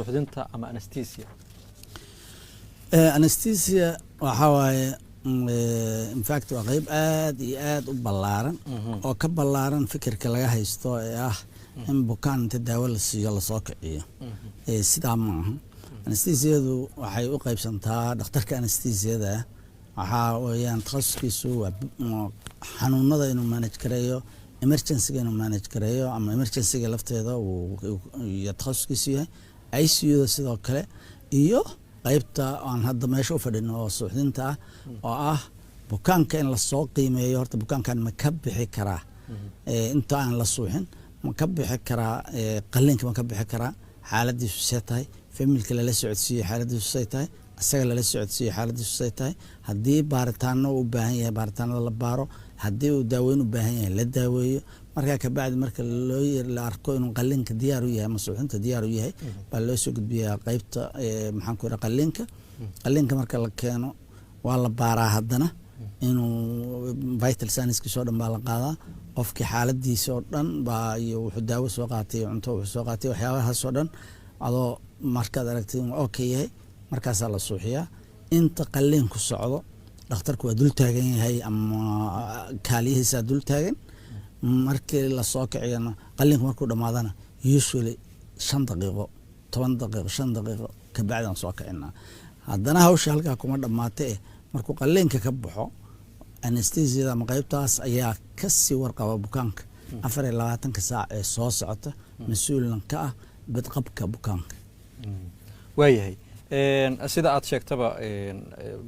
Suuxdinta ama anesthesia? Anesthesia waxaa waaye, in fact, waa qeyb aad iyo aad u ballaaran oo ka ballaaran fikirka laga haysto ee ah in bukaan inta daawo la siiyo lasoo kiciyo. Sidaa ma aha. Anesthesiyadu waxay u qaybsantaa, dhakhtarka anesthesiyada waxaa weeyaan takhasuskiisu waa xanuunada inuu manage gareeyo, emergencyga inuu manage gareeyo, ama emergencyga lafteeda iyo takhasuskiisu yahay, ICU-da sidoo kale, iyo qaybta aan hadda meesha u fadhino oo suuxdinta ah, oo ah bukaanka in lasoo qiimeeyo horta bukaankan ma ka bixi karaa inta aan la suuxin, ma ka bixi karaa qalliinka, ma ka bixi karaa, xaaladiisu see tahay, familka lala socodsiiyo xaaladiisu say tahay, isaga lala socodsiiyo xaaladiisu say tahay, haddii baaritaano u baahan yahay baaritaanada la baaro, haddii uu daaweyn u baahan yahay la daaweeyo. Markaa kabacdi marka loo la arko inuu qalliinka diyaar u yahay ama suuxinta diyaar u yahay, baa loo soo gudbiyaa qeybta maxaan ku yidhaha, qalliinka. Qalliinka marka la keeno waa la baaraa haddana inuu vital signskiisa oo dhan baa la qaadaa, qofkii xaaladiisa oo dhan baa, iyo wuxuu daawo soo qaatay, cunto wuxuu soo qaatay, waxyaabahaas oo dhan. Adoo markaad aragtay inuu okay yahay, markaasaa la suuxiyaa. Inta qalliinku socdo dhakhtarku waa dul taagan yahay ama kaaliyihiisaa dul taagan. Markii lasoo kiciyana, qalliinku markuu dhamaadana, usually 5 daqiiqo, 10 daqiiqo, 5 daqiiqo kabacdi aan soo kicinaa. Haddana hawsha halkaa kuma dhammaata eh, markuu qalliinka ka baxo, anesthesiyada ama qaybtaas ayaa kasii warqaba bukaanka 24-ka saac ee soo socota, mas-uulna ka ah badqabka bukaanka. Waayahay, sida aad sheegtaba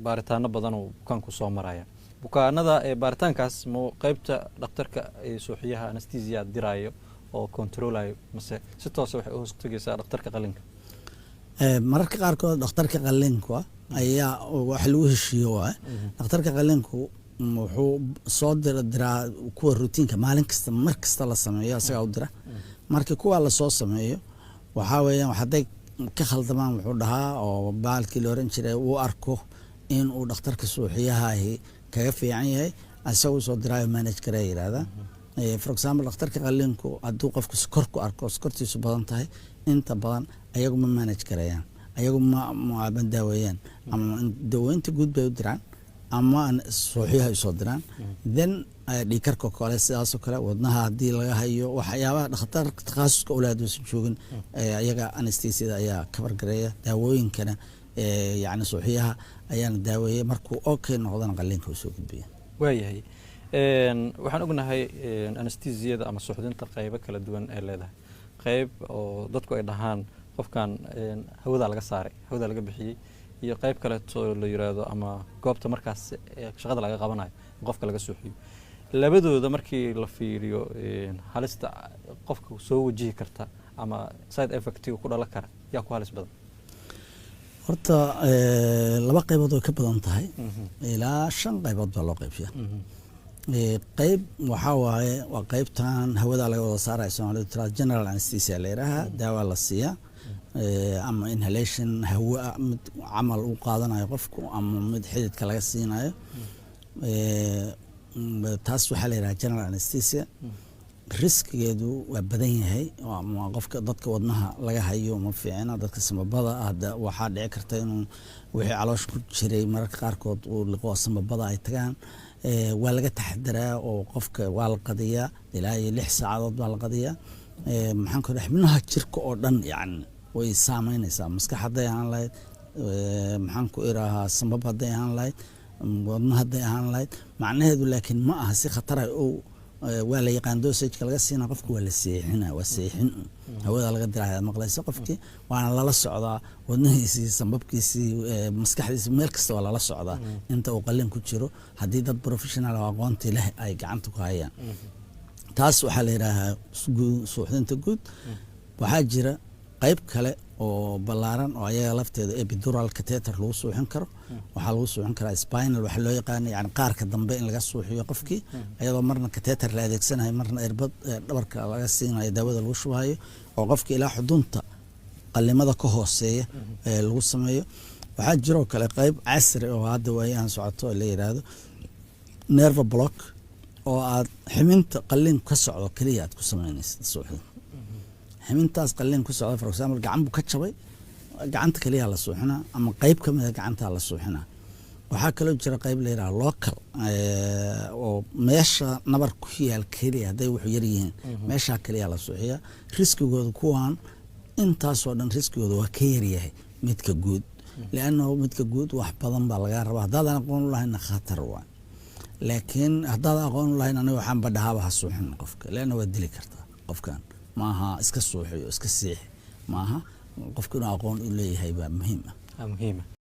baaritaano badan oo bukaanku soo maraya, bukaanada baaritaankaas ma qeybta dhakhtarka suuxiyaha anesthesia diraayo oo controlayo, mase si toosa waxay u hoos tegeysaa dhakhtarka qalinka? Mararka qaarkood dhakhtarka qalliinka ayaa wax lagu heshiiyo waay. Dhakhtarka qalliinku wuxuu soo diraa kuwa routineka maalin kasta, mar kasta la sameeyo, isagaa u dira. Markii kuwa lasoo sameeyo, waxaa weeyaan hadday ka khaldamaan wuxuu dhahaa oo baalkii la oran jiray uu arko in uu dhakhtarka suuxiyahahi kaga fiican yahay, isaga usoo diraayo, manage gareeya yidhahda. For example, dhakhtarka qalliinku hadduu qofku sokor ku arko, sokortiisu badan tahay, inta badan ayagu ma manage gareeyaan, ayagu ma daaweeyaan, ama daweynta guud bay u diraan ama suuxyaha usoo diraan. Then dhiigkarka kale sidaasoo kale, wadnaha haddii laga hayo, waxyaabaha dhakhtar takhasuska ule hadduusan joogin, ayaga anesthesiyada ayaa cover gareeya, daawooyinkana yacni suuxyaha ayaana daaweeya. Markuu okay noqdana qalliinka usoo gudbiya. Waayahay, waxaan ognahay anesthesiyada ama suuxdinta qaybo kala duwan ee leedahay, qayb oo dadku ay dhahaan qofkan hawadaa laga saaray, hawadaa laga bixiyey, iyo qayb kaleeto la yiraahdo ama goobta markaas shaqada laga qabanayo in qofka laga suuxiyo. Labadooda markii la fiiriyo, halista qofka soo wajihi karta ama side effectiga ku dhalan kara, yaa ku halis badan? Horta laba qaybood way ka badan tahay, ilaa shan qaybood baa loo qaybshiya. Qayb waxaa waaye waa qaybtan hawada laga wada saaraya, Soomaalidu tiraa general anesthesia la yidhaaha. Daawa la siiyaa ama inhalation, hawo mid camal uu qaadanayo qofku ama mid xididka laga siinayo. Taas waxaa la yidhaha general anesthesia. Riskigeedu waa badan yahay. Ama qofka, dadka wadnaha laga hayo ma fiicna, dadka sambabada ah waxaa dhici karta inuu wixii caloosha ku jiray mararka qaarkood uu liqo, sambabada ay tagaan. Waa laga taxadaraa oo qofka waa la qadiyaa, ilaa iyo 6 saacadood baa la qadiyaa. Maxaan ku xubnaha jirka oo dhan yacni way saameynaysaa, maskax hadday ahaan lahayd, maxaan ku iraahaa, sambab hadday ahaan lahayd, wadna hadday ahaan lahayd. Macnaheedu laakiin ma aha si khatara oo waa la yaqaan dosageka laga siina qofka, waa la seexina, waa seexin, hawada laga diraya maqlaysa qofkii, waana lala socdaa wadnihiisii, sambabkiisii, maskaxdiisii, meel kasta waa lala socdaa inta uu qalin ku jiro, haddii dad professional oo aqoontii leh ay gacanta ku hayaan. Taas waxaa la yidhaahaa suuxdinta guud. Waxaa jira qayb kale oo ballaaran oo ayaga lafteeda epidural catheter lagu suuxin karo. Waxaa lagu suuxin karaa spinal waxa loo yaqaano, yani qaarka dambe in laga suuxiyo qofkii, iyadoo marna catheter la adeegsanayo, marna irbad dhabarka laga siinayo, daawada lagu shubayo, oo qofki ilaa xudunta qalimada ka hooseeya ee lagu sameeyo. Waxaa jiroo kale qayb casri oo hadda waayahan socoto oo la yidhaahdo nerve block, oo aad ximinta qalliin ka socdo keliya aad ku sameynaysa suuxdin. Ximintaas qalliin ku socda, for example, gacan buu ka jabay. Gacanta kaliya la suuxinaa ama qeyb ka mida gacantaa la suuxinaa. Waxaa kaloo jira qeyb la yidhaha local, oo meesha nabar ku yaal keliya, hadday wuxuu yar yihiin meeshaa keliya la suuxiyaa. Riskigooda kuwan intaasoo dhan riskigooda waa ka yaryahay midka guud, liannahu midka guud wax badan baa lagaa rabaa. Haddaadan aqoon u lahaynna khatar waa, laakiin haddaadan aqoon u lahayn, aniga waxaan badhahaaba ha suuxin qofka, leanna waa dili kartaa qofkan. Maaha iska suuxiyo iska siixi maaha, qofka inuu aqoon u leeyahay baa muhiim ah. Muhiima.